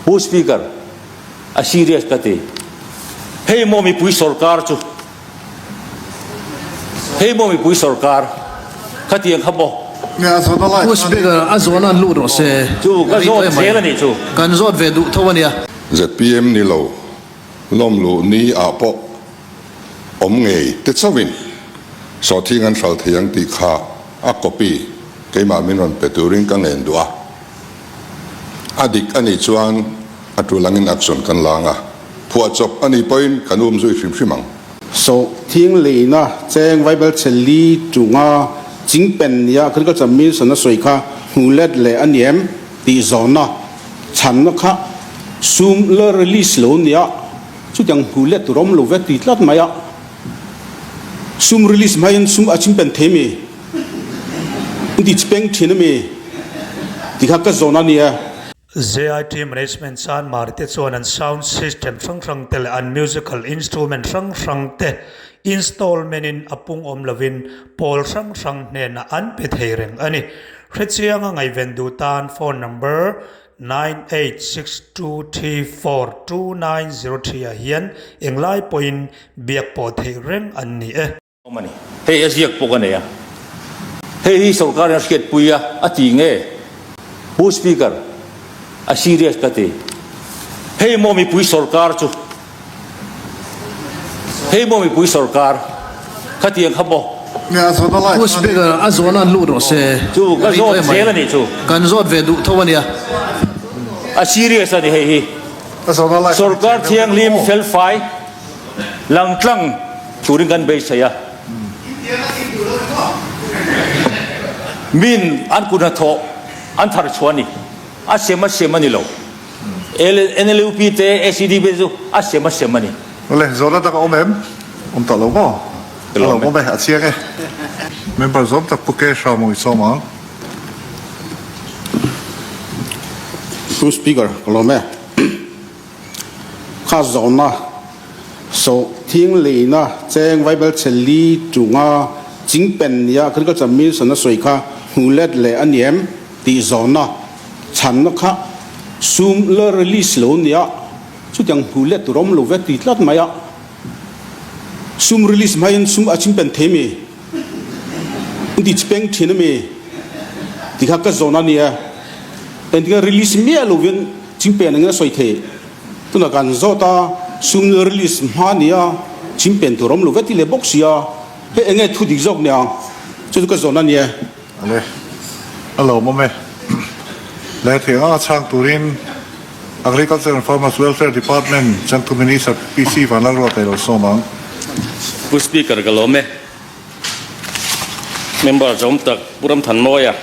Pu Speaker, a serious ka ti. Hei maw mipui sorkar chu? Hei maw mipui sorkar? Khatiang kha maw? Pu Speaker, a zawhna an lut rawh se. Chu ka zawt zel a nih chu. Kan zawt ve duh tho a nia. Zpm ni lo lawmluh ni ah pawh awm ngei te chauhin sawhthing an hral thei ang tih kha a copy keimah min rawn pe turin ka ngen duh a. A dik a nih chuan a tul angin action kan la ang a, phuahchawp a nih pawhin kan um zui hrim hrim ang. Sawhthing leina cheng vaibelchhe li chunga chingpen nia Agriculture Mission a sawi kha hmu let leh a ni em tih zawhna chhanna kha sum la release lo nia chutiang hmu let tur awm lo ve ti tlat mai a, sum release hmain sum a chingpen thei mi? In ti chipeng thin a mi? Ti kha ka zawn a nia. JIT Management Chanmari te chuan an sound system hrang hrang te leh an musical instrument hrang hrang te installment in a pung awm lovin pawl hrang hrang hnenah an pe thei reng a ni. Hrechianga ngaihven duh tan phone number 9862342903 ah hian englai pawhin biak pawh theih reng an ni e. Awm a ni. Hei a ziak pawh ka nei a. Hei hi sorkarin a hriatpui a, a ti nge? Pu Speaker, a serious ka ti. Hei maw mipui sorkar chu? Hei maw mipui sorkar? Khatiang kha maw? Pu Speaker, a zawhna an lut rawh se. Chu ka zawt zel a nih chu. Kan zawt ve duh tho a nia. A serious a ni hei hi. Sorkar thianghlim felfai. Langtlang turin kan beisei a, min an kut hnathawh an thar chhuah a ni, a sem a sem a ni lo. NLUP te SEDP te chu a sem a sem a ni. Awle, zawhna dang a awm em? Awm tawh lo maw? A lo awm e, a chiang e. Member zawm tak Pu Kesha maw i sawm ang? Pu Speaker, ka lawm e. Kha zawhna sawhthing leina cheng vaibelchhe li chunga chingpen nia Agriculture Mission a sawi kha hmu let leh a ni em tih zawhna chhanna kha sum la release lo nia chutiang hmu let tur awm lo ve ti tlat mai a, sum release hmain sum a chingpen thei mi in ti chipeng thin a mi tih kha ka zawhna a ni e, engtikah release miah lovin. Chingpen engin a sawi thei? Tunah kan zawt a, sum release hma nia chingpen tur awm lo vek ti leh bawk sia, hei enge thu dik zawk nia? Chu chu ka zawhna a ni e. Ale, a lawmawm e. Leh thei anga chhang turin Agriculture and Farmers Welfare Department changtu Minister PC Vanlalruata i lo sawm ang. Pu Speaker ka lawm e. Member zawm tak Pu Ramthanmawia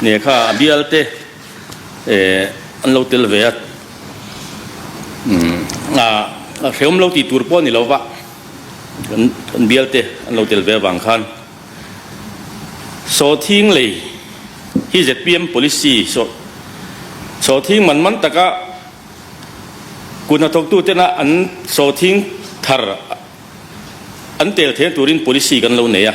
nia kha a bialte eh an lo tel ve a umm a hrehawm lo tih tur pawh a ni lo va kan kan bial te an lo tel ve avang khan sawhthing lei hi zpm policy saw sawhthing man man taka kut hnathawktu tena an sawhthing thar an tel theih turin policy kan lo nei a.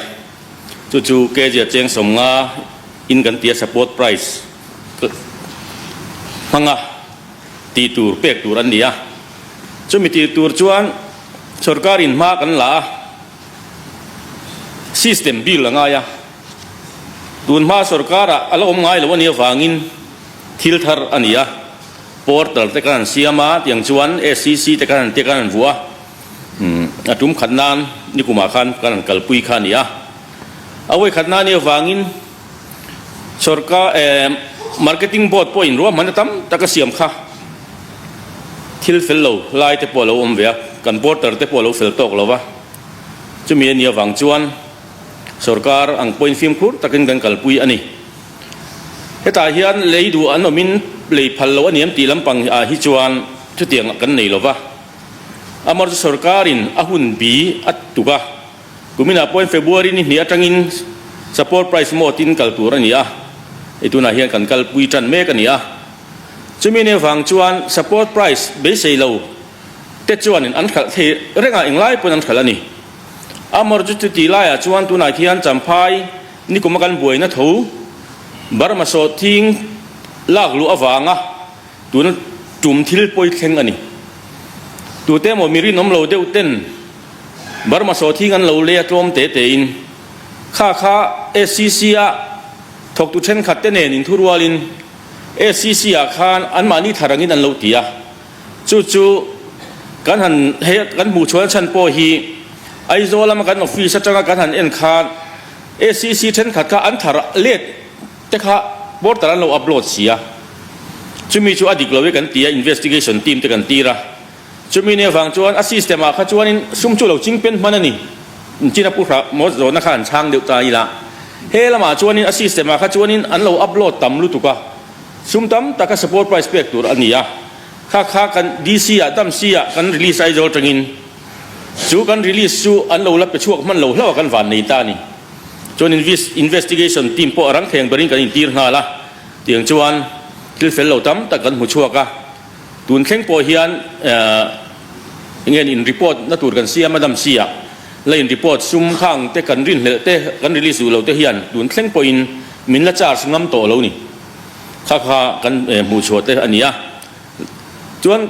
Chu chu kg a cheng 50 in kan tia support price hmanga tih tur pek tur an ni a. Chumi tih tur chuan sorkar in hma kan la a, system bill a ngai a. Tun hma sorkar ah a la awm ngai lo a nih avangin thil thar a ni a, portal te kan han siam a, tiang chuan SCC te kan han tia kan han vuah a. A tum khat nan nikumah khan kan han kalpui kha a ni a. A vawi khat nan i avangin sorkar marketing board pawhin ruahmanna tam tak a siam kha. Thil fel lo lai te pawh a lo awm ve a, kan porter te pawh a lo fel tawk lo va. Chumi a nih avang chuan sorkar ang pawhin fimkhur takin kan kalpui a ni. Hetah hian lei duh an awmin lei phal lo a ni em tih lampang ah hi chuan chutiang kan nei lo va. Amar chu sorkarin a hun bi a tuk a, kuminah pawhin February ni hnih atangin support price mode in kal tur a ni a, hei tunah hian kan kalpui tan mek a ni a. Chumi nih avang chuan support price beisei lo te chuanin an hralh thei reng a, englai pawhin an hralh a ni. Amar chu chuti laiah chuan tunah khian Champhai nikuma kan buaina tho Burma sawhthing lak luh avanga tuna. tum thil pawi thleng a ni. Tute emaw mi rinawm lo deuh ten Burma sawhthing an lo lei a tlawm te tein kha kha SCC a thawktu thenkhat te nen inthurualin SCC ah khan anmahni thar angin an lo ti a. Chu chu kan han hei kan hmuh chhuahna chhan pawh hi Aizawl lama kan office atanga kan han en khan SCC thenkhat kha an thar let te kha portal an lo upload si a, chumi chu a dik lo e kan ti a, investigation team te kan tir a, chumi nia vang chuan a system ah kha chuanin sum chu lo ching pen hman a ni, China pu hra maw zawhna kha an chhang deuh ta ila, he lamah chuanin a system ah kha chuanin an lo upload tam lutuk a, sum tam taka support price pek tur a ni a, kha kha kan DC ah dam si ah kan release Aizawl tangin chu kan release chu an lo la pe chhuak hman lo hlauh a kan van nei ta a ni. Chuan investigation team pawh a rang theng berin kan intir nghal a, tiang chuan thil fel lo tam tak kan hmu chhuak a, tun thleng pawh hian enge in report na tur kan siam a dam si a, la in report sum khang te kan rinhlelh te kan release duh lo te hian tun thleng pawhin min la charge ngam tawh lo ni, kha kha kan hmuh chhuah te a ni a, chuan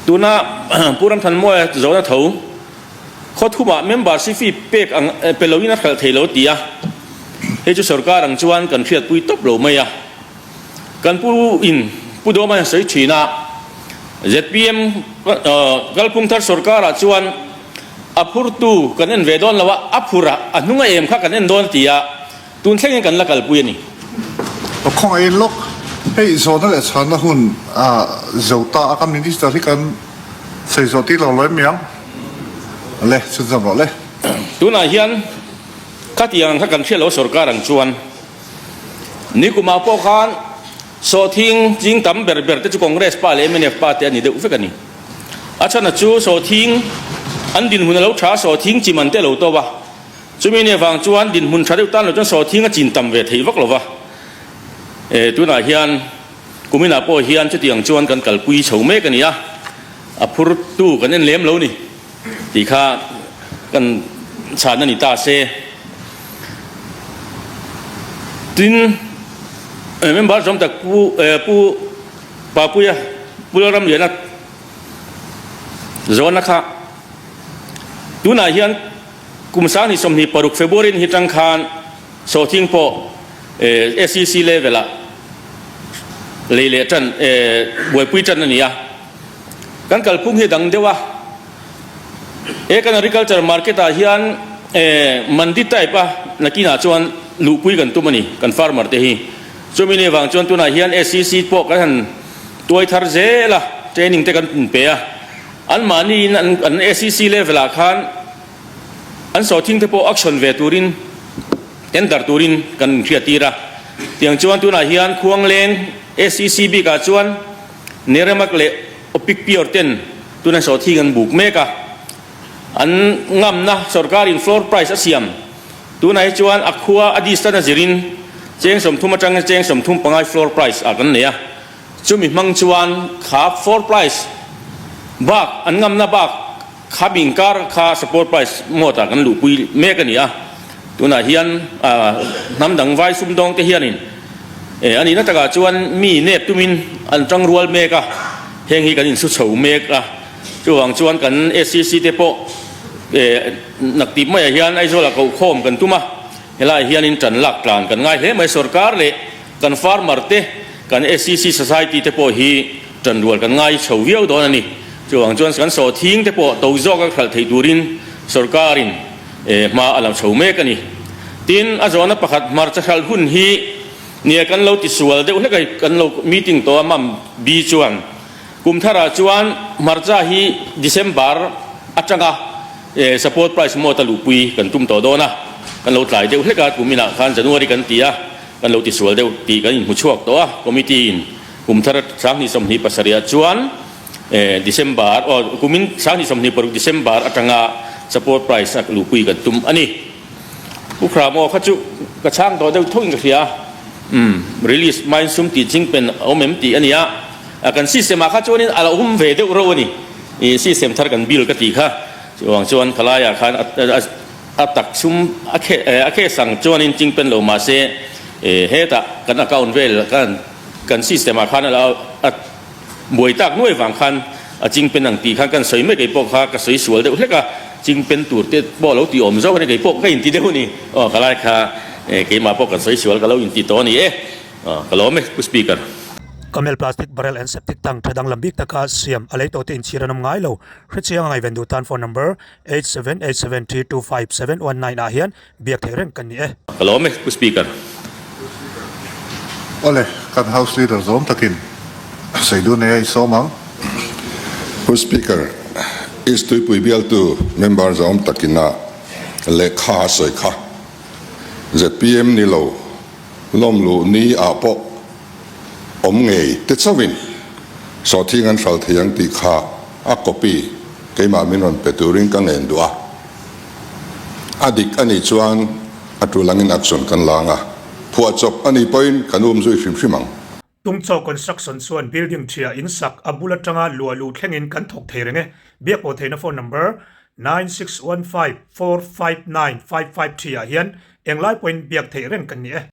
tuna Pu Ramthanmawia zawhna tho. Khaw thumah member si fee pek ang pe loin a hralh thei lo ti a, hei chu sorkar ang chuan kan hriatpui tawp lo mai a. Kan pu in Pu Dawma hian sawi thin a, zpm kalphung thar sorkarah chuan a phurtu kan en ve dawn lo a, a phur a, a hnung a em kha kan en dawn ti a, tun thlengin kan la kalpui a ni. Khawngaih lawk, hei zawhna leh chhanna hun a zo ta a, kan minister hi kan Sawi zawh tih lo lo em miang le chhunzawm rawh le. Tunah hian khatiang ang kha kan hriat lo sorkar ang chuan nikumah pawh khan sawhthing ching tam ber ber te chu Congress pa leh mnf pa te a ni deuh vek a ni. A chhan a chu sawhthing an dinhmun a lo tha a sawhthing chi man te a lo tawp a, chumi ni avang chuan dinhmun tha deuh tan lo chuan sawhthing a chin tam ve theih vak lo va. E tunah hian. Kuminah pawh hian chutiang chuan kan kalpui chho mek a ni a, a phurtu kan en lem lo ni tih kha kan chhan a ni ta se. Tin, member zawm tak Pu Pu Papuia Pu Lalramliana zawhna kha tunah hian kum 2026 February ni hi tang khan Sawhthing pawh SEC level ah lei leh tan buaipui tan a ni a, kan kalphung hi a dang deuh a, he kan agriculture market ah hian mandi type a nakinah chuan luhpui kan tum a ni kan farmer te hi, chumi ni avang chuan tunah hian SEC pawh kan han tuai thar zel a, training te kan pe a, anmahni in an SEC level ah khan. An sawhthing te pawh action ve turin tender turin kan inhriattir a. Tiang chuan tunah hian Khuangleng SEC bikah chuan Neremak leh Opic Pure ten tuna sawhthing an buk mek a. An ngamna sorkarin floor price a siam tunah hi chuan a khua a distance a zirin cheng 30 atanga cheng 35 floor price ah kan nei a. Chumi hmang chuan kha floor price bak an ngamna bak Kha bingkar kha support price mawt ah kan luhpui mek a ni a, tunah hian hnam dang vai sumdawng te hianin a nihna takah chuan mi nep tumin an tang rual mek a, heng hi kan insu chho mek a, chuvang chuan kan SCC te pawh naktip maiah hian Aizawl ah kohkhawm kan tum a, helaiah hianin tan lak tlan kan ngai hle mai, sorkar leh kan farmer te kan SCC society te pawh hi Ṭanrual kan ngai chho viau dawn a ni. Chuvang chuan kan sawhthing te pawh to zawk a khalh theih turin sorkarin hma a la chho mek a ni. Tin, a zawhna pakhat hmarcha hralh hun hi nia kan lo tisual deuh hlek a, kan lo meeting tawh a mam bi chuan kum tharah chuan hmarcha hi December atanga support price mawt a luhpui kan tum tawh dawn a, kan lo tlai deuh hlek a, kum inah khan January kan ti a, kan lo tisual deuh tih kan inhmu chhuak tawh a, committee in. Kum thar 2027 ah chuan December aw kumin 2026 December atanga support price a luhpui kan tum a ni. Pu Khramo kha chu ka chhang tawh deuh thawkin ka hria a, umm release hmain sum tih ching pen a awm em tih a ni a, kan system ah kha chuanin a lo awm ve deuh reuh a ni, ih system thar kan bill ka tih kha chuvang chuan khalaiah khan a tak sum a case ang chuanin ching pen lo mahse hetah kan account vel kan Kan system ah khan a lo a. Buai tak nuai vang khan a chingpen ang tih khan kan sawi mai keipawh kha ka sawi sual deuh hlek a, chingpen tur te pawh a lo ti awm zauh a ni keipawh ka inti deuh a ni. Aw ka lai kha keimah pawh kan sawi sual ka lo inti tawh a ni e. Aw ka lawm e Pu Speaker. Camel plastic barrel and septic tank tha danglam bik taka siam a lei tawh te inchhir an awm ngai lo. Hrechiang a ngaihven duh tan phone number 8787325719 ah hian biak theih reng kan ni e. Ka lawm e, Pu Speaker. Awle, kan House Leader zawm takin sawi dun nei a i sawm ang. Pu Speaker, East Tuipui bialtu member zawm takina lehkha a sawi kha zpm ni lo lawmluh ni ah pawh awm ngei te chauhin sawhthing an hral thei ang tih kha a copy keimah min rawn pe turin ka ngen duh a. A dik a nih chuan a tul angin action kan la ang a, phuahchawp a nih pawhin kan um zui hrim hrim ang. Tungchaw Construction chuan building ṭhia in sak a bul aṭanga luah luh thlengin kan thawk thei reng e. Biakpawh theihna phone number, 9615459553 ah hian englai pawhin biak theih reng kan ni e.